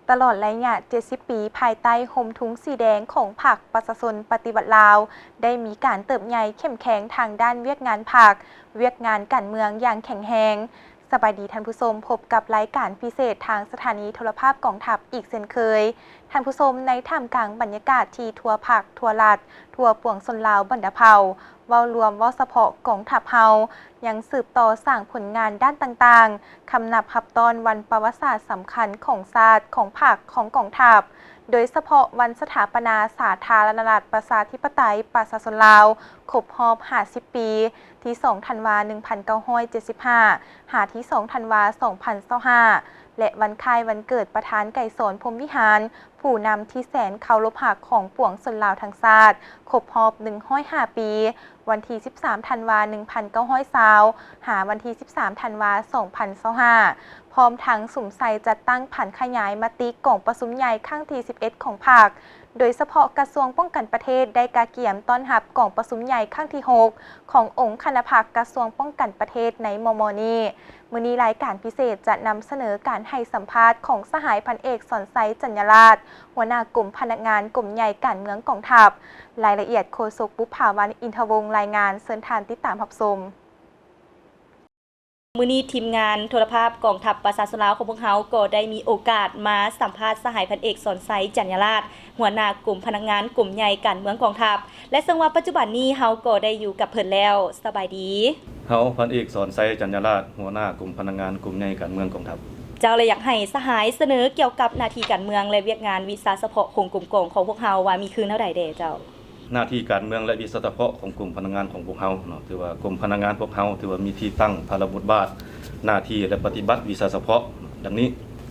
ຕະຫຼອດໄລຍະເຈັດສິບປີ ພາຍໃຕ້ຮົ່ມທຸງສີແດງຂອງພັກປະຊາຊົນປະຕິວັດລາວ ໄດ້ມີການເຕີບໃຫຍ່ເຂັ້ມແຂງທາງດ້ານວຽກງານພັກ, ວຽກງານການເມືອງຢ່າງແຂງແຮງ. ສະບາຍດີທ່ານຜູ້ຊົມ, ພົບກັບລາຍການພິເສດທາງສະຖານີໂທລະພາບກອງທັບອີກເຊັ່ນເຄີຍ. ທ່ານຜູ້ຊົມ, ໃນທ່າມກາງບັນຍາກາດທີ່ທົ່ວພັກ, ທົ່ວລັດ, ທົ່ວປວງຊົນລາວບັນດາເຜົ່າ, ເວົ້າລວມ, ເວົ້າສະເພາະກອງທັບເຮົາ ຍັງສືບຕໍ່ສ້າງຜົນງານດ້ານຕ່າງໆ, ຄຳນັບຮັບຕ້ອນວັນປະຫວັດສາດສຳຄັນຂອງຊາດ, ຂອງພັກ, ຂອງກອງທັບ, ໂດຍສະເພາະວັນສະຖາປະນາສາທາລະນະລັດ ປະຊາທິປະໄຕ ປະຊາຊົນລາວ ຄົບຮອບຫ້າສິບປີ, ທີສອງ ທັນວາ ໜຶ່ງພັນເກົ້າຮ້ອຍເຈັດສິບຫ້າ ຫາ ທີສອງ ທັນວາ ສອງພັນຊາວຫ້າ ແລະ ວັນຄ້າຍວັນເກີດປະທານໄກສອນ ພົມວິຫານ, ຜູ້ນຳທີ່ແສນເຄົາລົບຮັກຂອງປວງຊົນລາວທັງຊາດ, ຄົບຮອບໜຶ່ງຮ້ອຍຫ້າປີ, ວັນທີສິບສາມ ທັນວາ ໜຶ່ງພັນເກົ້າຮ້ອຍຊາວ ຫາ ວັນທີສິບສາມ ທັນວາ ສອງພັນຊາວຫ້າ ພ້ອມທັງສຸມໃສ່ຈັດຕັ້ງຜັນຂະຫຍາຍມະຕິກອງປະຊຸມໃຫຍ່ຄັ້ງທີສິບເອັດຂອງພັກ, ໂດຍສະເພາະກະຊວງປ້ອງກັນປະເທດໄດ້ກະກຽມຕ້ອນຮັບກອງປະຊຸມໃຫຍ່ຄັ້ງທີຫົກຂອງອົງຄະນະພັກກະຊວງປ້ອງກັນປະເທດໃນມໍ່ໆນີ້. ມື້ນີ້ລາຍການພິເສດຈະນຳສະເໜີການໃຫ້ສຳພາດຂອງສະຫາຍພັນເອກ ສອນໄຊ ຈັນຍາລາດ, ຫົວໜ້າກົມພະນັກງານກົມໃຫຍ່ການເມືອງກອງທັບ. ລາຍລະອຽດໂຄສົກ ບຸບຜາວັນ ອິນທະວົງ ລາຍງານ, ເຊີນທ່ານຕິດຕາມຮັບຊົມ. ມື້ນີ້ທີມງານໂທລະພາບກອງທັບປະຊາຊົນລາວຂອງພວກເຮົາກໍໄດ້ມີໂອກາດມາສຳພາດສະຫາຍພັນເອກ ສອນໄຊ ຈັນຍາລາດ, ຫົວໜ້າກົມພະນັກງານກົມໃຫຍ່ການເມືອງກອງທັບ ແລະ ເຊິ່ງວ່າປັດຈຸບັນນີ້ເຮົາກໍໄດ້ຢູ່ກັບເພິ່ນແລ້ວ. ສະບາຍດີ. ເຮົາ ພັນເອກ ສອນໄຊ ຈັນຍາລາດ, ຫົວໜ້າກົມພະນັກງານກົມໃຫຍ່ການເມືອງກອງທັບ. ເຈົ້າ ແລະ ຢາກໃຫ້ສະຫາຍສະເໜີກ່ຽວກັບໜ້າທີ່ການເມືອງ ແລະ ວຽກງານວິຊາສະເພາະຂອງກົມກອງຂອງພວກເຮົາວ່າມີຄືແນວໃດແດ່ເຈົ້າ? ໜ້າທີ່ການເມືອງ ແລະ ວິຊາສະເພາະຂອງກົມພະນັກງານຂອງພວກເຮົາເນາະ, ຖືວ່າກົມພະນັກງານພວກເຮົາ ຖືວ່າມີທີ່ຕັ້ງ, ພາລະບົດບາດ, ໜ້າທີ່ ແລະ ປະຕິບັດວິຊາສະເພາະ ດັ່ງນີ້.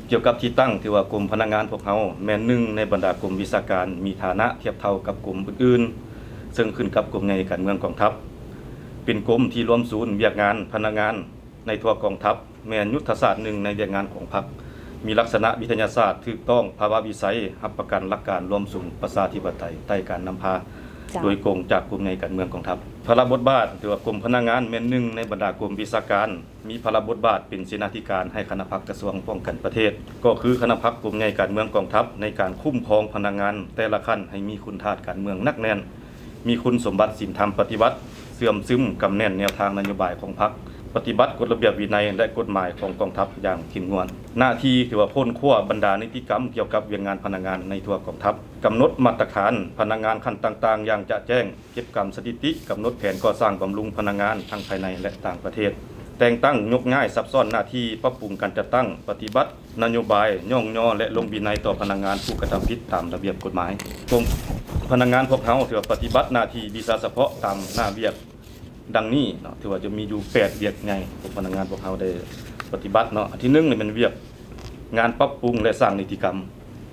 ກ່ຽວກັບທີ່ຕັ້ງ, ຖືວ່າກົມພະນັກງານພວກເຮົາແມ່ນໜຶ່ງໃນບັນດາກົມວິຊາການ ມີຖານະທຽບເທົ່າກັບກົມອື່ນໆ, ເຊິ່ງຂຶ້ນກັບກົມໃຫຍ່ການເມືອງກອງທັບ, ເປັນກົມທີ່ລວມສູນວຽກງານພະນັກງານໃນທົ່ວກອງທັບ, ແມ່ນຍຸດທະສາດໜຶ່ງໃນວຽກງານຂອງພັກ, ມີລັກສະນະວິທະຍາສາດ, ຖືກຕ້ອງ, ພາວະວິໄສ, ຮັບປະກັນຫຼັກການລວມສູນປະຊາທິປະໄຕໃຕ້ການນຳພາ ເຈົ້າ ໂດຍກົງຈາກກົມໃຫຍ່ການເມືອງກອງທັບ. ພາລະບົດບາດ, ຖືວ່າກົມພະນັກງານແມ່ນໜຶ່ງໃນບັນດາກົມວິຊາການ ມີພາລະບົດບາດເປັນເສນາທິການໃຫ້ຄະນະພັກກະຊວງປ້ອງກັນປະເທດ, ກໍຄືຄະນະພັກກົມໃຫຍ່ການເມືອງກອງທັບ ໃນການຄຸ້ມຄອງພະນັກງານແຕ່ລະຂັ້ນໃຫ້ມີຄຸນທາດການເມືອງໜັກແໜ້ນ, ມີຄຸນສົມບັດສິນທຳປະຕິວັດ, ເຊື່ອມຊຶມ, ກຳແໜ້ນແນວທາງນະໂຍບາຍຂອງພັກ, ປະຕິບັດກົດລະບຽບວິໄນ ແລະ ກົດໝາຍຂອງກອງທັບຢ່າງເຂັ້ມງວດ. ໜ້າທີ່ ຖືວ່າຄົ້ນຄວ້າບັນດານິຕິກຳກ່ຽວກັບວຽກງານພະນັກງານໃນທົ່ວກອງທັບ, ກຳນົດມາດຕະຖານພະນັກງານຂັ້ນຕ່າງໆຢ່າງຈະແຈ້ງ, ເກັບກຳສະຖິຕິ, ກຳນົດແຜນກໍ່ສ້າງບຳລຸງພະນັກງານທັງພາຍໃນ ແລະ ຕ່າງປະເທດ, ແຕ່ງຕັ້ງ, ຍົກຍ້າຍ, ສັບຊ້ອນໜ້າທີ່, ປັບປຸງການຈັດຕັ້ງ, ປະຕິບັດນະໂຍບາຍ, ຍ້ອງຍໍ ແລະ ລົງວິໄນຕໍ່ພະນັກງານຜູ້ກະທຳຜິດຕາມລະບຽບກົດໝາຍ. ກົມພະນັກງານພວກເຮົາ ຖືວ່າປະຕິບັດໜ້າທີ່ວິຊາສະເພາະຕາມໜ້າວຽກ ດັ່ງນີ້ເນາະ, ຖືວ່າຈະມີຢູ່ແປດວຽກໃຫຍ່ທີ່ພະນັກງານພວກເຮົາໄດ້ປະຕິບັດເນາະ. ອັນທີໜຶ່ງນີ້ແມ່ນວຽກງານປັບປຸງ ແລະ ສ້າງນິຕິກຳ.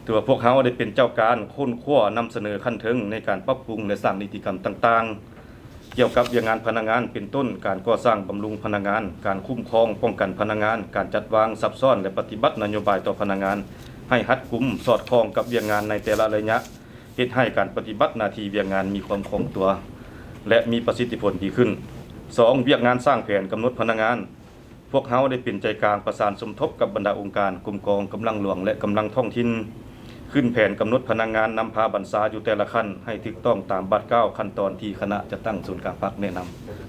ຖືວ່າພວກເຮົາໄດ້ເປັນເຈົ້າການຄົ້ນຄວ້ານຳສະເໜີຂັ້ນເທິງໃນການປັບປຸງ ແລະ ສ້າງນິຕິກຳຕ່າງໆ ກ່ຽວກັບວຽກງານພະນັກງານ ເປັນຕົ້ນ ການກໍ່ສ້າງບຳລຸງພະນັກງານ, ການຄຸ້ມຄອງປ້ອງກັນພະນັກງານ, ການຈັດວາງ, ສັບຊ້ອນ ແລະ ປະຕິບັດນະໂຍບາຍຕໍ່ພະນັກງານໃຫ້ຮັດກຸມ, ສອດຄ່ອງກັບວຽກງານໃນແຕ່ລະໄລຍະ, ເຮັດໃຫ້ການປະຕິບັດໜ້າທີ່ວຽກງານມີຄວາມຄ່ອງຕົວ ແລະ ມີປະສິດທິຜົນດີຂຶ້ນ. ສອງ, ວຽກງານສ້າງແຜນກຳນົດພະນັກງານ. ພວກເຮົາໄດ້ເປັນໃຈກາງປະສານສົມທົບກັບບັນດາອົງການ, ກົມກອງ, ກຳລັງຫຼວງ ແລະ ກຳລັງທ້ອງຖິ່ນ, ຂຶ້ນແຜນກຳນົດພະນັກງານນຳພາບັນຊາຢູ່ແຕ່ລະຂັ້ນໃຫ້ຖືກຕ້ອງຕາມບາດກ້າວຂັ້ນຕອນທີ່ຄະນະຈັດຕັ້ງສູນກາງພັກແນະນຳ.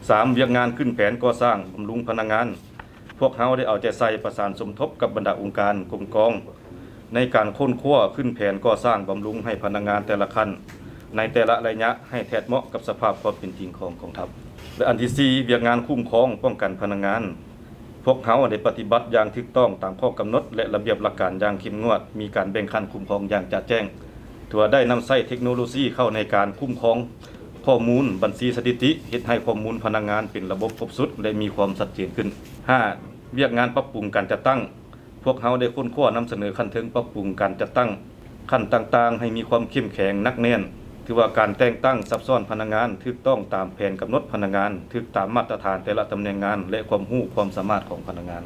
ສາມ, ວຽກງານຂຶ້ນແຜນກໍ່ສ້າງບຳລຸງພະນັກງານ. ພວກເຮົາໄດ້ເອົາໃຈໃສ່ປະສານສົມທົບກັບບັນດາອົງການ, ກົມກອງ ໃນການຄົ້ນຄວ້າ, ຂຶ້ນແຜນກໍ່ສ້າງບຳລຸງໃຫ້ພະນັກງານແຕ່ລະຂັ້ນ ໃນແຕ່ລະໄລຍະໃຫ້ແທດເໝາະກັບສະພາບຄວາມເປັນຈິງຂອງກອງທັບ. ແລະ ອັນທີສີ່, ວຽກງານຄຸ້ມຄອງປ້ອງກັນພະນັກງານ. ພວກເຮົາໄດ້ປະຕິບັດຢ່າງຖືກຕ້ອງຕາມຂໍ້ກຳນົດ ແລະ ລະບຽບຫຼັກການຢ່າງເຂັ້ມງວດ, ມີການແບ່ງຂັ້ນຄຸ້ມຄອງຢ່າງຈະແຈ້ງ, ຖືວ່າໄດ້ນຳໃຊ້ເທັກໂນໂລຊີເຂົ້າໃນການຄຸ້ມຄອງຂໍ້ມູນບັນຊີສະຖິຕິ, ເຮັດໃຫ້ຂໍ້ມູນພະນັກງານເປັນລະບົບຄົບຊຸດ ແລະ ມີຄວາມຊັດເຈນຂຶ້ນ. ຫ້າ, ວຽກງານປັບປຸງການຈັດຕັ້ງ. ພວກເຮົາໄດ້ຄົ້ນຄວ້ານຳສະເໜີຂັ້ນເທິງປັບປຸງການຈັດຕັ້ງຂັ້ນຕ່າງໆໃຫ້ມີຄວາມເຂັ້ມແຂງໜັກແໜ້ນ, ຖືວ່າການແຕ່ງຕັ້ງສັບຊ້ອນພະນັກງານຖືກຕ້ອງຕາມແຜນກຳນົດພະນັກງານ, ຖືກຕາມມາດຕະຖານແຕ່ລະຕຳແໜ່ງງານ ແລະ ຄວາມຮູ້ຄວາມສາມາດຂອງພະນັກງານ.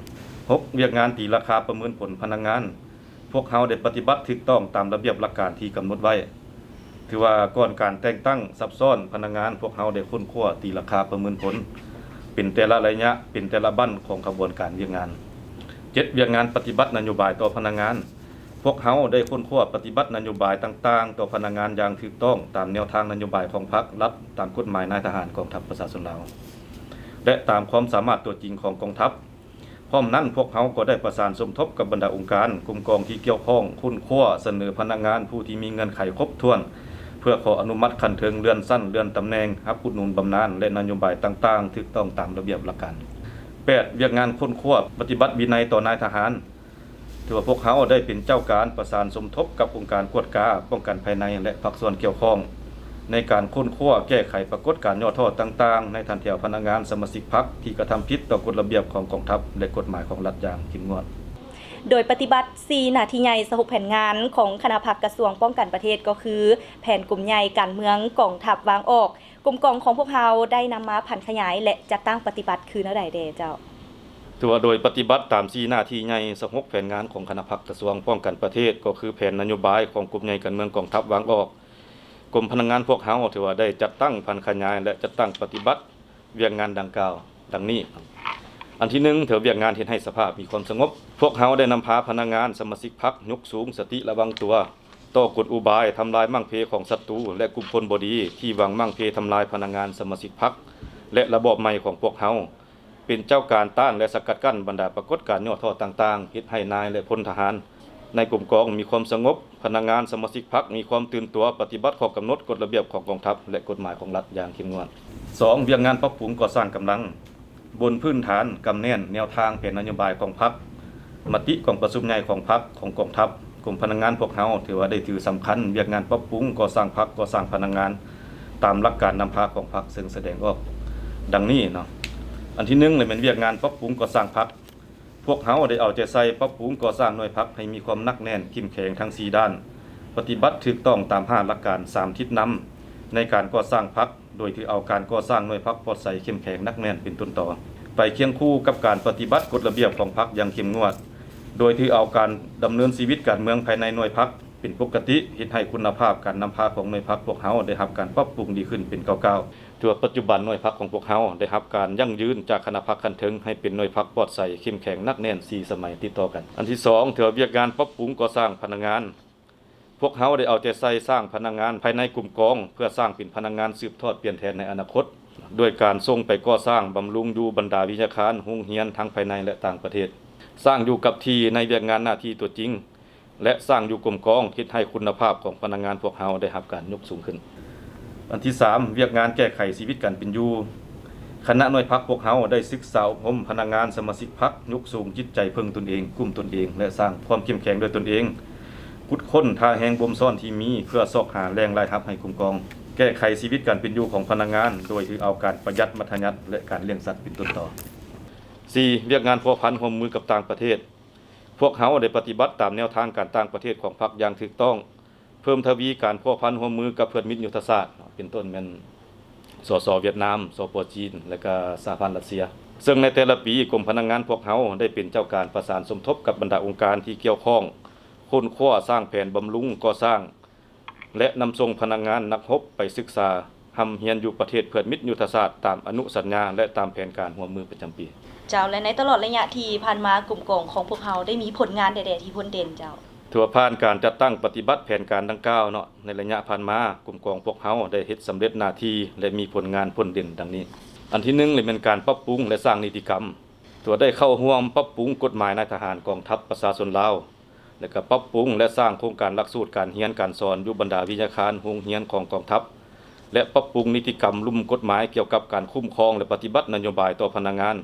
ຫົກ, ວຽກງານຕີລາຄາປະເມີນຜົນພະນັກງານ. ພວກເຮົາໄດ້ປະຕິບັດຖືກຕ້ອງຕາມລະບຽບຫຼັກການທີ່ກຳນົດໄວ້. ຖືວ່າກ່ອນການແຕ່ງຕັ້ງສັບຊ້ອນພະນັກງານ, ພວກເຮົາໄດ້ຄົ້ນຄວ້າຕີລາຄາປະເມີນຜົນເປັນແຕ່ລະໄລຍະ, ເປັນແຕ່ລະບັ້ນຂອງຂະບວນການວຽກງານ. ເຈັດ, ວຽກງານປະຕິບັດນະໂຍບາຍຕໍ່ພະນັກງານ. ພ ພວກເຮົາໄດ້ຄົ້ນຄວ້າປະຕິບັດນະໂຍບາຍຕ່າງໆຕໍ່ພະນັກງານຢ່າງຖືກຕ້ອງຕາມແນວທາງນະໂຍບາຍຂອງພັກລັດ, ຕາມກົດໝາຍນາຍທະຫານກອງທັບປະຊາຊົນລາວ ແລະ ຕາມຄວາມສາມາດຕົວຈິງຂອງກອງທັບ. ພ້ອມນັ້ນ, ພວກເຮົາກໍໄດ້ປະສານສົມທົບກັບບັນດາອົງການ, ກົມກອງທີ່ກ່ຽວຂ້ອງ, ຄົ້ນຄວ້າ, ສະເໜີພະນັກງານຜູ້ທີ່ມີເງື່ອນໄຂຄົບຖ້ວນ ເພື່ອຂໍອະນຸມັດຂັ້ນເທິງເລື່ອນຊັ້ນ, ເລື່ອນຕຳແໜ່ງ, ຮັບອຸດໜູນບຳນານ ແລະ ນະໂຍບາຍຕ່າງໆຖືກຕ້ອງຕາມລະບຽບຫຼັກການ. ແປດ, ວຽກງານຄົ້ນຄວ້າປະຕິບັດວິໄນຕໍ່ນາຍທະຫານ. ຖືວ່າພວກເຮົາໄດ້ເປັນເຈົ້າການປະສານສົມທົບກັບອົງການກວດກາ, ປ້ອງກັນພາຍໃນ ແລະ ພາກສ່ວນກ່ຽວຂ້ອງ ໃນການຄົ້ນຄວ້າແກ້ໄຂປາກົດການຫຍໍ້ທໍ້ຕ່າງໆ ໃນຖັນແຖວພະນັກງານສະມາຊິກພັກທີ່ກະທຳຜິດຕໍ່ກົດລະບຽບຂອງກອງທັບ ແລະ ກົດໝາຍຂອງລັດຢ່າງເຂັ້ມງວດ. ໂດຍປະຕິບັດສີ່ໜ້າທີ່ໃຫຍ່ ຊາວຫົກແຜນງານຂອງຄະນະພັກກະຊວງປ້ອງກັນປະເທດ ກໍຄື ແຜນກົມໃຫຍ່ການເມືອງກອງທັບວາງອອກ, ກົມກອງຂອງພວກເຮົາໄດ້ນຳມາຜັນຂະຫຍາຍ ແລະ ຈັດຕັ້ງປະຕິບັດຄືແນວໃດແດ່ເຈົ້າ? ຖືວ່າໂດຍປະຕິບັດຕາມສີ່ໜ້າທີ່ໃຫຍ່ ຊາວຫົກແຜນງານຂອງຄະນະພັກກະຊວງປ້ອງກັນປະເທດ ກໍຄືແຜນນະໂຍບາຍຂອງກົມໃຫຍ່ການເມືອງກອງທັບວາງອອກ, ກົມພະນັກງານພວກເຮົາຖືວ່າໄດ້ຈັດຕັ້ງຜັນຂະຫຍາຍ ແລະ ຈັດຕັ້ງປະຕິບັດວຽກງານດັ່ງກ່າວ ດັ່ງນີ້. ອັນທີໜຶ່ງ, ຖືວ່າວຽກງານເຮັດໃຫ້ສະພາບມີຄວາມສະຫງົບ. ພວກເຮົາໄດ້ນຳພາພະນັກງານສະມາຊິກພັກຍົກສູງສະຕິລະວັງຕົວ ຕໍ່ກົນອຸບາຍທຳລາຍໝັ້ງເພຂອງສັດຕູ ແລະ ກຸ່ມຄົນບໍ່ດີທີ່ຫວັງໝັ້ງເພທຳລາຍພະນັກງານສະມາຊິກພັກ ແລະ ລະບອບໃໝ່ຂອງພວກເຮົາ. ເປັນເຈົ້າການຕ້ານ ແລະ ສະກັດກັ້ນບັນດາປາກົດການຫຍໍ້ທໍ້ຕ່າງໆ ເຮັດໃຫ້ນາຍ ແລະ ພົນທະຫານໃນກົມກອງມີຄວາມສະຫງົບ, ພະນັກງານສະມາຊິກພັກມີຄວາມຕື່ນຕົວປະຕິບັດຂໍ້ກຳນົດກົດລະບຽບຂອງກອງທັບ ແລະ ກົດໝາຍຂອງລັດຢ່າງເຂັ້ມງວດ. ສອງ, ວຽກງານປັບປຸງກໍ່ສ້າງກຳລັງ ບົນພື້ນຖານກຳແໜ້ນແນວທາງແຜນນະໂຍບາຍຂອງພັກ, ມະຕິກອງປະຊຸມໃຫຍ່ຂອງພັກ, ຂອງກອງທັບ, ກົມພະນັກງານພວກເຮົາຖືວ່າໄດ້ຖືສຳຄັນວຽກງານປັບປຸງກໍ່ສ້າງພັກ, ກໍ່ສ້າງພະນັກງານຕາມຫຼັກການນຳພາຂອງພັກ ເຊິ່ງສະແດງອອກດັ່ງນີ້ເນາະ. ອັນທີໜຶ່ງ ແມ່ນວຽກງານປັບປຸງກໍ່ສ້າງພັກ. ພວກເຮົາໄດ້ເອົາໃຈໃສ່ປັບປຸງກໍ່ສ້າງໜ່ວຍພັກໃຫ້ມີຄວາມໜັກແໜ້ນເຂັ້ມແຂງທັງສີ່ດ້ານ, ປະຕິບັດຖືກຕ້ອງຕາມຫ້າຫຼັກການສາມທິດນຳໃນການກໍ່ສ້າງພັກ, ໂດຍຖືເອົາການກໍ່ສ້າງໜ່ວຍພັກປອດໃສເຂັ້ມແຂງໜັກແໜ້ນເປັນຕົ້ນຕໍ. ໄປຄຽງຄູ່ກັບການປະຕິບັດກົດລະບຽບຂອງພັກຢ່າງເຂັ້ມງວດ, ໂດຍຖືເອົາການດຳເນີນຊີວິດການເມືອງພາຍໃນໜ່ວຍພັກເປັນປົກກະຕິ, ເຮັດໃຫ້ຄຸນນະພາບການນຳພາຂອງໜ່ວຍພັກພວກເຮົາໄດ້ຮັບການປັບປຸງດີຂຶ້ນເປັນກ້າວໆ. ຖືວ່າປັດຈຸບັນໜ່ວຍພັກຂອງພວກເຮົາໄດ້ຮັບການຢັ້ງຢືນຈາກຄະນະພັກຂັ້ນເທິງໃຫ້ເປັນໜ່ວຍພັກປອດໃສເຂັ້ມແຂງໜັກແໜ້ນສີ່ສະໄໝຕິດຕໍ່ກັນ. ອັນທີສອງ, ຖືວ່າວຽກງານປັບປຸງກໍ່ສ້າງພະນັກງານ. ພວກເຮົາໄດ້ເອົາໃຈໃສ່ສ້າງພະນັກງານພາຍໃນກຸ່ມກອງ ເພື່ອສ້າງເປັນພະນັກງານສືບທອດປ່ຽນແທນໃນອະນາຄົດ, ດ້ວຍການສົ່ງໄປກໍ່ສ້າງບຳລຸງຢູ່ບັນດາວິທະຍາຄານ, ໂຮງຮຽນທັງພາຍໃນ ແລະ ຕ່າງປະເທດ, ສ້າງຢູ່ກັບທີ່ໃນວຽກງານໜ້າທີ່ຕົວຈິງ ແລະ ສ້າງຢູ່ກົມກອງ ເຮັດໃຫ້ຄຸນນະພາບຂອງພະນັກງານພວກເຮົາໄດ້ຮັບການຍົກສູງຂຶ້ນ. ອັນທີສາມ, ວຽກງານແກ້ໄຂຊີວິດການເປັນຢູ່. ຄະນະໜ່ວຍພັກພວກເຮົາໄດ້ສຶກສາອົບຮົມພະນັກງານສະມາຊິກພັກ, ຍົກສູງຈິດໃຈເພິ່ງຕົນເອງ, ກຸ້ມຕົນເອງ ແລະ ສ້າງຄວາມເຂັ້ມແຂງດ້ວຍຕົນເອງ, ຂຸດຄົ້ນທ່າແຮງບົ່ມຊ້ອນທີ່ມີ ເພື່ອຊອກຫາແຫຼ່ງລາຍຮັບໃຫ້ກົມກອງ, ແກ້ໄຂຊີວິດການເປັນຢູ່ຂອງພະນັກງານ ໂດຍຖືເອົາການປະຢັດມັດທະຍັດ ແລະ ການລ້ຽງສັດເປັນຕົ້ນຕໍ. ສີ່, ວຽກງານພົວພັນຮ່ວມມືກັບຕ່າງປະເທດ. ພວກເຮົາໄດ້ປະຕິບັດຕາມແນວທາງການຕ່າງປະເທດຂອງພັກຢ່າງຖືກຕ້ອງ, ເພີ່ມທະວີການພົວພັນຮ່ວມມືກັບເພື່ອນມິດຍຸດທະສາດ, ເປັນຕົ້ນແມ່ນ ສສ ຫວຽດນາມ, ສປ ຈີນ ແລະ ກະສະຫະພັນຣັດເຊຍ. ເຊິ່ງໃນແຕ່ລະປີ, ກົມພະນັກງານພວກເຮົາໄດ້ເປັນເຈົ້າການປະສານສົມທົບກັບບັນດາອົງການທີ່ກ່ຽວຂ້ອງ, ຄົ້ນຄວ້າ, ສ້າງແຜນບຳລຸງ, ກໍ່ສ້າງ ແລະ ນຳສົ່ງພະນັກງານນັກຮົບໄປສຶກສາຮ່ຳຮຽນຢູ່ປະເທດເພື່ອນມິດຍຸດທະສາດ ຕາມອະນຸສັນຍາ ແລະ ຕາມແຜນການຮ່ວມມືປະຈຳປີ. ເຈົ້າ ແລະ ໃນຕະຫຼອດໄລຍະທີ່ຜ່ານມາ, ກົມກອງຂອງພວກເຮົາໄດ້ມີຜົນງານໃດໆທີ່ພົ້ນເດັ່ນເຈົ້າ? ຖືວ່າຜ່ານການຈັດຕັ້ງປະຕິບັດແຜນການດັ່ງກ່າວເນາະ, ໃນໄລຍະຜ່ານມາ, ກົມກອງພວກເຮົາໄດ້ເຮັດສຳເລັດໜ້າທີ່ ແລະ ມີຜົນງານພົ້ນເດັ່ນດັ່ງນີ້. ອັນທີໜຶ່ງ ແມ່ນການປັບປຸງ ແລະ ສ້າງນິຕິກຳ. ຖືວ່າໄດ້ເຂົ້າຮ່ວມປັບປຸງກົດໝາຍນາຍທະຫານກອງທັບປະຊາຊົນລາວ. ແລະ ກະປັບປຸງ ແລະ ສ້າງໂຄງການຫຼັກສູດການຮຽນການສອນຢູ່ບັນດາວິທະຍາຄານ, ໂຮງຮຽນຂອງກອງທັບ ແລະ ປັບປຸງນິຕິກຳລຸ່ມກົດໝາຍກ່ຽວກັບການຄຸ້ມຄອງ ແລະ ປະຕິບັດນະໂຍບາຍຕໍ່ພະນັກງານ,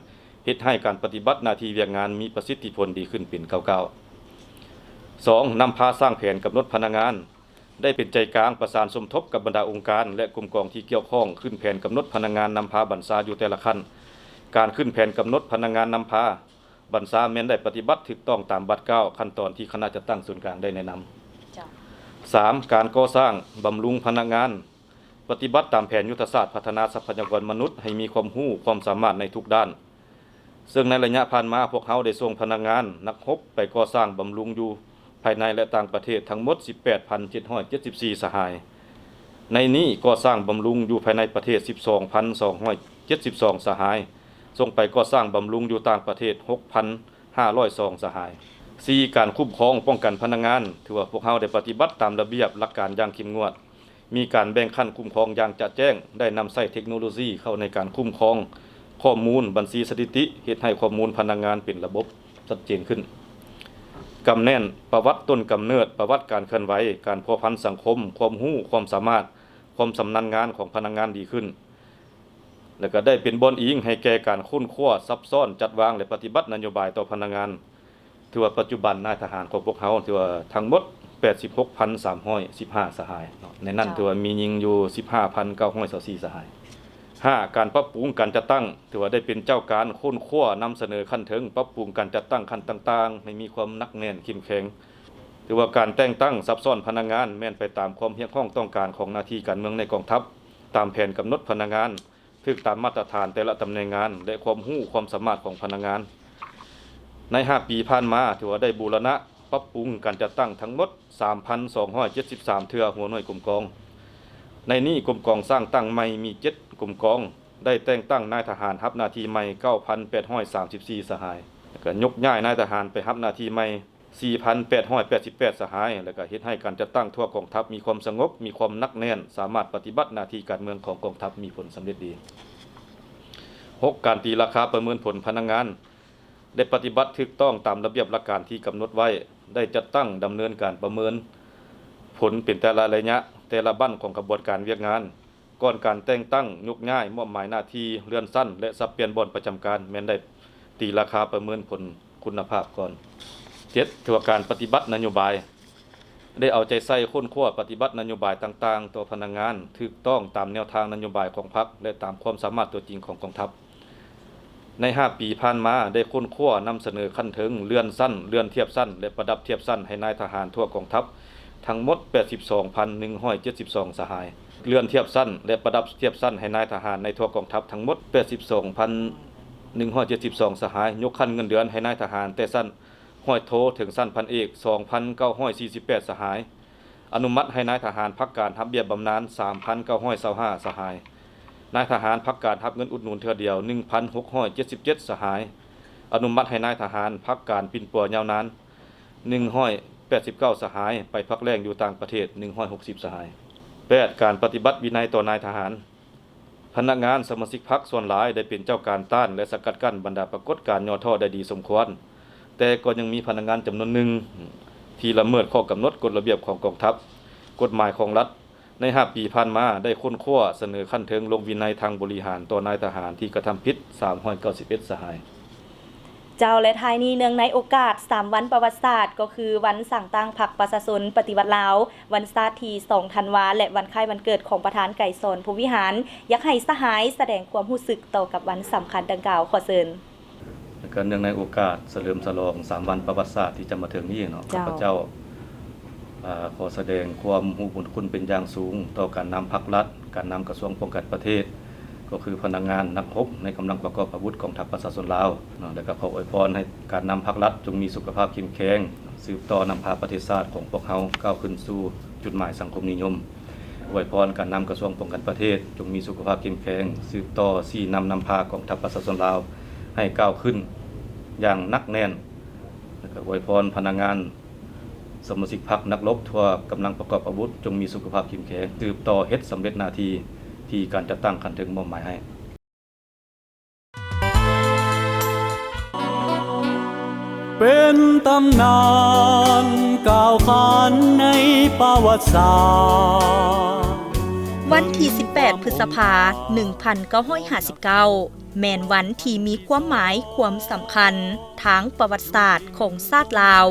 ເຮັດໃຫ້ການປະຕິບັດໜ້າທີ່ວຽກງານມີປະສິດທິຜົນດີຂຶ້ນເປັນກ້າວໆ. ສອງ, ນຳພາສ້າງແຜນກຳນົດພະນັກງານ, ໄດ້ເປັນໃຈກາງປະສານສົມທົບກັບບັນດາອົງການ ແລະ ກົມກອງທີ່ກ່ຽວຂ້ອງ ຂຶ້ນແຜນກຳນົດພະນັກງານນຳພາບັນຊາຢູ່ແຕ່ລະຂັ້ນ. ການຂຶ້ນແຜນກຳນົດພະນັກງານນຳພາ ບັນຊາແມ່ນໄດ້ປະຕິບັດຖືກຕ້ອງຕາມບາດກ້າວຂັ້ນຕອນທີ່ຄະນະຈັດຕັ້ງສູນກາງໄດ້ແນະນຳ. ເຈົ້າ. ສາມ, ການກໍ່ສ້າງບຳລຸງພະນັກງານ, ປະຕິບັດຕາມແຜນຍຸດທະສາດພັດທະນາຊັບພະຍາກອນມະນຸດໃຫ້ມີຄວາມຮູ້ຄວາມສາມາດໃນທຸກດ້ານ, ເຊິ່ງໃນໄລຍະຜ່ານມາພວກເຮົາໄດ້ສົ່ງພະນັກງານນັກຮົບໄປກໍ່ສ້າງບຳລຸງຢູ່ ພາຍໃນ ແລະ ຕ່າງປະເທດທັງໝົດ ສິບແປດພັນເຈັດຮ້ອຍເຈັດສິບສີ່ ສະຫາຍ. ໃນນີ້ກໍ່ສ້າງບຳລຸງຢູ່ພາຍໃນປະເທດ ສິບສອງພັນສອງຮ້ອຍເຈັດສິບສອງ ສະຫາຍ, ສົ່ງໄປກໍ່ສ້າງບຳລຸງຢູ່ຕ່າງປະເທດ ຫົກພັນຫ້າຮ້ອຍສອງ ສະຫາຍ. ສີ່ ການຄຸ້ມຄອງປ້ອງກັນພະນັກງານ, ຖືວ່າພວກເຮົາໄດ້ປະຕິບັດຕາມລະບຽບຫຼັກການຢ່າງເຂັ້ມງວດ, ມີການແບ່ງຂັ້ນຄຸ້ມຄອງຢ່າງຈະແຈ້ງ, ໄດ້ນຳໃຊ້ເທັກໂນໂລຊີເຂົ້າໃນການຄຸ້ມຄອງຂໍ້ມູນບັນຊີສະຖິຕິ, ເຮັດໃຫ້ຂໍ້ມູນພະນັກງານເປັນລະບົບຊັດເຈນຂຶ້ນ. ກຳແໜ້ນປະຫວັດຕົ້ນກຳເນີດ, ປະຫວັດການເຄື່ອນໄຫວ, ການພົວພັນສັງຄົມ, ຄວາມຮູ້, ຄວາມສາມາດ, ຄວາມຊຳນານງານຂອງພະນັກງານດີຂຶ້ນ. ແລະ ກໍໄດ້ເປັນບ່ອນອີງໃຫ້ແກ່ການຄົ້ນຄວ້າ, ຊັບຊ້ອນ, ຈັດວາງ ແລະ ປະຕິບັດນະໂຍບາຍຕໍ່ພະນັກງານ. ຖືວ່າປັດຈຸບັນນາຍທະຫານຂອງພວກເຮົາຖືວ່າທັງໝົດ ແປດສິບຫົກພັນສາມຮ້ອຍສິບຫ້າ ສະຫາຍເນາະ, ໃນນັ້ນ ເຈົ້າ ຖືວ່າມີຍິງຢູ່ ສິບຫ້າພັນເກົ້າຮ້ອຍຊາວສີ່ ສະຫາຍ. ຫ້າ ການປັບປຸງການຈັດຕັ້ງ, ຖືວ່າໄດ້ເປັນເຈົ້າການຄົ້ນຄວ້ານຳສະເໜີຂັ້ນເທິງ, ປັບປຸງການຈັດຕັ້ງຂັ້ນຕ່າງໆ ໃຫ້ມີຄວາມໜັກແໜ້ນເຂັ້ມແຂງ. ຖືວ່າການແຕ່ງຕັ້ງສັບຊ້ອນພະນັກງານແມ່ນໄປຕາມຄວາມຮຽກຮ້ອງຕ້ອງການຂອງໜ້າທີ່ການເມືອງໃນກອງທັບ, ຕາມແຜນກຳນົດພະນັກງານ, ຖືກຕາມມາດຕະຖານແຕ່ລະຕຳແໜ່ງງານ ແລະ ຄວາມຮູ້ຄວາມສາມາດຂອງພະນັກງານ. ໃນຫ້າປີຜ່ານມາ ຖືວ່າໄດ້ບູລະນະປັບປຸງການຈັດຕັ້ງທັງໝົດ ສາມພັນສອງຮ້ອຍເຈັດສິບສາມ ເທື່ອຫົວໜ່ວຍກົມກອງ. ໃນນີ້ກົມກອງສ້າງຕັ້ງໃໝ່ມີ ເຈັດ ກົມກອງ, ໄດ້ແຕ່ງຕັ້ງນາຍທະຫານຮັບໜ້າທີ່ໃໝ່ ເກົ້າພັນແປດຮ້ອຍສາມສິບສີ່ ສະຫາຍ, ແລ້ວກໍຍົກຍ້າຍນາຍທະຫານໄປຮັບໜ້າທີ່ໃໝ່ ສີ່ພັນແປດຮ້ອຍແປດສິບແປດ ສະຫາຍ, ແລ້ວກໍເຮັດໃຫ້ການຈັດຕັ້ງທົ່ວກອງທັບມີຄວາມສະຫງົບ, ມີຄວາມໜັກແໜ້ນ, ສາມາດປະຕິບັດໜ້າທີ່ການເມືອງຂອງກອງທັບມີຜົນສຳເລັດດີ. ຫົກ ການຕີລາຄາປະເມີນຜົນພະນັກງານ ໄດ້ປະຕິບັດຖືກຕ້ອງຕາມລະບຽບຫຼັກການທີ່ກຳນົດໄວ້, ໄດ້ຈັດຕັ້ງດຳເນີນການປະເມີນຜົນເປັນແຕ່ລະໄລຍະ, ແຕ່ລະບັ້ນຂອງຂະບວນການວຽກງານ, ກ່ອນການແຕ່ງຕັ້ງ, ຍົກຍ້າຍ, ມອບໝາຍໜ້າທີ່, ເລື່ອນຊັ້ນ ແລະ ສັບປ່ຽນບ່ອນປະຈຳການ ແມ່ນໄດ້ຕີລາຄາປະເມີນຜົນຄຸນນະພາບກ່ອນ. ເຈັດ ຖືວ່າການປະຕິບັດນະໂຍບາຍ ໄດ້ເອົາໃຈໃສ່ຄົ້ນຄວ້າປະຕິບັດນະໂຍບາຍຕ່າງໆຕໍ່ພະນັກງານ ຖືກຕ້ອງຕາມແນວທາງນະໂຍບາຍຂອງພັກ ແລະ ຕາມຄວາມສາມາດຕົວຈິງຂອງກອງທັບ. ໃນຫ້າປີຜ່ານມາ ໄດ້ຄົ້ນຄວ້ານຳສະເໜີຂັ້ນເທິງ, ເລື່ອນຊັ້ນ, ເລື່ອນທຽບຊັ້ນ ແລະ ປະດັບທຽບຊັ້ນໃຫ້ນາຍທະຫານທົ່ວກອງທັບ ທັງໝົດ ແປດສິບສອງພັນໜຶ່ງຮ້ອຍເຈັດສິບສອງ ສະຫາຍ, ເລື່ອນທຽບຊັ້ນ ແລະ ປະດັບທຽບຊັ້ນໃຫ້ນາຍທະຫານໃນທົ່ວກອງທັບທັງໝົດ ແປດສິບສອງພັນໜຶ່ງຮ້ອຍເຈັດສິບສອງ ສະຫາຍ, ຍົກຂັ້ນເງິນເດືອນໃຫ້ນາຍທະຫານແຕ່ຊັ້ນຮ້ອຍໂທເຖິງຊັ້ນພັນເອກ ສອງພັນເກົ້າຮ້ອຍສີ່ສິບແປດ ສະຫາຍ, ອະນຸມັດໃຫ້ນາຍທະຫານພັກການຮັບເບ້ຍບຳນານ ສາມພັນເກົ້າຮ້ອຍຊາວຫ້າ ສະຫາຍ, ນາຍທະຫານພັກການຮັບເງິນອຸດໜູນເທື່ອດຽວ ໜຶ່ງພັນຫົກຮ້ອຍເຈັດສິບເຈັດ ສະຫາຍ, ອະນຸມັດໃຫ້ນາຍທະຫານພັກການປິ່ນປົວຍາວນານ ໜຶ່ງຮ້ອຍແປດສິບເກົ້າ ສະຫາຍ, ໄປພັກແລ້ງຢູ່ຕ່າງປະເທດ ໜຶ່ງຮ້ອຍຫົກສິບ ສະຫາຍ. ແປດ ການປະຕິບັດວິໄນຕໍ່ນາຍທະຫານ. ພະນັກງານສະມາຊິກພັກສ່ວນຫຼາຍໄດ້ເປັນເຈົ້າການຕ້ານ ແລະ ສະກັດກັ້ນບັນດາປາກົດການຫຍໍ້ທໍ້ໄດ້ດີສົມຄວນ, ແຕ່ກໍຍັງມີພະນັກງານຈຳນວນໜຶ່ງທີ່ລະເມີດຂໍ້ກຳນົດກົດລະບຽບຂອງກອງທັບ, ກົດໝາຍຂອງລັດ. ໃນຫ້າປີຜ່ານມາ ໄດ້ຄົ້ນຄວ້າສະເໜີຂັ້ນເທິງລົງວິໄນທາງບໍລິຫານຕໍ່ນາຍທະຫານທີ່ກະທຳຜິດ ສາມຮ້ອຍເກົ້າສິບເອັດ ສະຫາຍ. ເຈົ້າ ແລະ ທ້າຍນີ້ ເນື່ອງໃນໂອກາດສາມວັນປະຫວັດສາດ ກໍຄືວັນສ້າງຕັ້ງພັກປະຊາຊົນປະຕິວັດລາວ, ວັນຊາດທີສອງທັນວາ ແລະ ວັນຄ້າຍວັນເກີດຂອງປະທານໄກສອນ ພົມວິຫານ, ຢາກໃຫ້ສະຫາຍສະແດງຄວາມຮູ້ສຶກຕໍ່ກັບວັນສຳຄັນດັ່ງກ່າວ. ຂໍເຊີນ. ແລະ ກໍເນື່ອງໃນໂອກາດສະເຫຼີມສະຫຼອງສາມວັນປະຫວັດສາດທີ່ຈະມາເຖິງນີ້ເນາະ, ເຈົ້າ ຂ້າພະເຈົ້າ ອາ ຂໍສະແດງຄວາມຮູ້ບຸນຄຸນເປັນຢ່າງສູງຕໍ່ການນຳພັກລັດ, ການນຳກະຊວງປ້ອງກັນປະເທດ, ກໍຄືພະນັກງານນັກຮົບໃນກຳລັງປະກອບອາວຸດກອງທັບປະຊາຊົນລາວເນາະ, ແລະ ກໍຂໍອວຍພອນໃຫ້ການນຳພັກລັດຈົ່ງມີສຸຂະພາບເຂັ້ມແຂງ, ສືບຕໍ່ນຳພາປະເທດຊາດຂອງພວກເຮົາກ້າວຂຶ້ນສູ່ຈຸດໝາຍສັງຄົມນິຍົມ. ອວຍພອນການນຳກະຊວງປ້ອງກັນປະເທດຈົ່ງມີສຸຂະພາບເຂັ້ມແຂງ, ສືບຕໍ່ຊີ້ນຳນຳພາກອງທັບປະຊາຊົນລາວໃຫ້ກ້າວຂຶ້ນຢ່າງໜັກແໜ້ນ, ແລະ ກໍອວຍພອນພະນັກງານ ສະມາຊິກພັກນັກລົບທົ່ວກຳລັງປະກອບອາວຸດ ຈົ່ງມີສຸຂະພາບເຂັ້ມແຂງ, ສືບຕໍ່ເຮັດສຳເລັດໜ້າທີ່ທີ່ການຈັດຕັ້ງຂັ້ນເທິງມອບໝາຍໃຫ້. ເປັນຕຳນານກ່າວຂານໃນປະຫວັດສາດ. ວັນທີສິບແປດ ພຶດສະພາ ໜຶ່ງພັນເກົ້າຮ້ອຍຫ້າສິບເກົ້າ ແມ່ນວັນທີ່ມີຄວາມໝາຍຄວາມສຳຄັນທາງປະຫວັດສາດຂອງຊາດລາວ,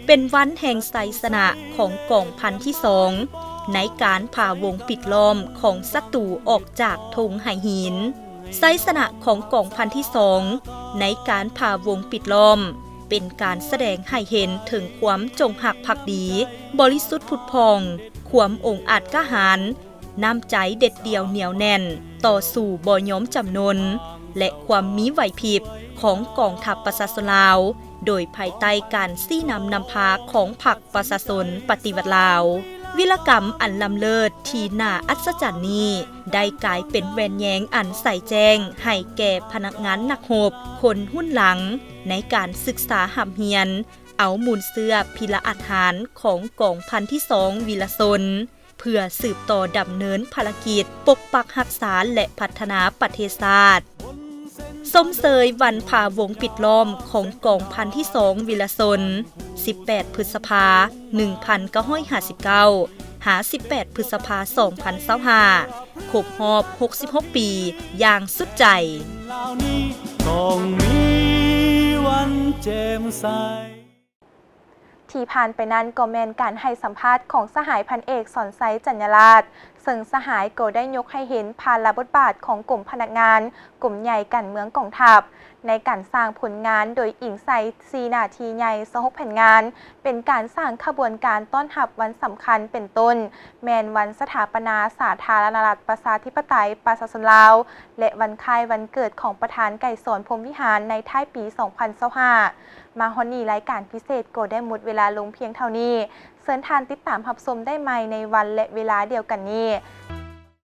ເປັນວັນແຫ່ງໄຊຊະນະຂອງກອງພັນທີສອງ ໃນການຜ່າວົງປິດລ້ອມຂອງສັດຕູອອກຈາກທົ່ງໄຫຫີນ. ໄຊຊະນະຂອງກອງພັນທີສອງ ໃນການຜ່າວົງປິດລ້ອມ ເປັນການສະແດງໃຫ້ເຫັນເຖິງຄວາມຈົງຮັກພັກດີ, ບໍລິສຸດຜຸດຜ່ອງ, ຄວາມອົງອາດກ້າຫານ, ນ້ຳໃຈເດັດດ່ຽວໜຽວແໜ້ນ, ຕໍ່ສູ້ບໍ່ຍອມຈຳນົນ ແລະ ຄວາມມີໄຫວພິບຂອງກອງທັບປະຊາຊົນລາວ, ໂດຍພາຍໃຕ້ການຊີ້ນຳນຳພາຂອງພັກປະຊາຊົນປະຕິວັດລາວ. ວິລະກຳອັນລ້ຳເລີດທີ່ໜ້າອັດສະຈັນນີ້ ໄດ້ກາຍເປັນແວ່ນແຍງອັນໃສແຈ້ງໃຫ້ແກ່ພະນັກງານນັກຮົບຄົນຮຸ່ນຫຼັງ ໃນການສຶກສາຮ່ຳຮຽນ, ເອົາມູນເຊື້ອພິລະອາດຫານຂອງກອງພັນທີສອງວິລະຊົນ ເພື່ອສືບຕໍ່ດຳເນີນພາລະກິດປົກປັກຮັກສາ ແລະ ພັດທະນາປະເທດຊາດ. ຊົມເຊີຍວັນພະວົງປິດລ້ອມຂອງກອງພັນທີສອງວິລະຊົນ ສິບແປດ ພຶດສະພາ ໜຶ່ງພັນເກົ້າຮ້ອຍຫ້າສິບເກົ້າ ຫາ ສິບແປດ ພຶດສະພາ ສອງພັນຊາວຫ້າ ຄົບຮອບ ຫົກສິບຫົກ ປີ ຢ່າງສຸດໃຈ. ທີ່ຜ່ານໄປນັ້ນກໍແມ່ນການໃຫ້ສຳພາດຂອງສະຫາຍພັນເອກ ສອນໄຊ ຈັນຍາລາດ ເຊິ່ງສະຫາຍກໍໄດ້ຍົກໃຫ້ເຫັນພາລະບົດບາດຂອງກົມພະນັກງານ ກົມໃຫຍ່ການເມືອງກອງທັບ ໃນການສ້າງຜົນງານໂດຍອີງໃສ່ສີ່ໜ້າທີ່ໃຫຍ່ ຊາວຫົກແຜນງານ ເປັນການສ້າງຂະບວນການຕ້ອນຮັບວັນສຳຄັນ ເປັນຕົ້ນ ແມ່ນວັນສະຖາປະນາສາທາລະນະລັດ ປະຊາທິປະໄຕ ປະຊາຊົນລາວ ແລະ ວັນຄ້າຍວັນເກີດຂອງປະທານໄກສອນ ພົມວິຫານ ໃນທ້າຍປີສອງພັນຊາວຫ້າ. ມາຮອດນີ້ ລາຍການພິເສດກໍໄດ້ໝົດເວລາລົງພຽງເທົ່ານີ້. ເຊີນທ່ານຕິດຕາມຮັບຊົມໄດ້ໃໝ່ໃນວັນ ແລະ ເວລາດຽວກັນນີ້.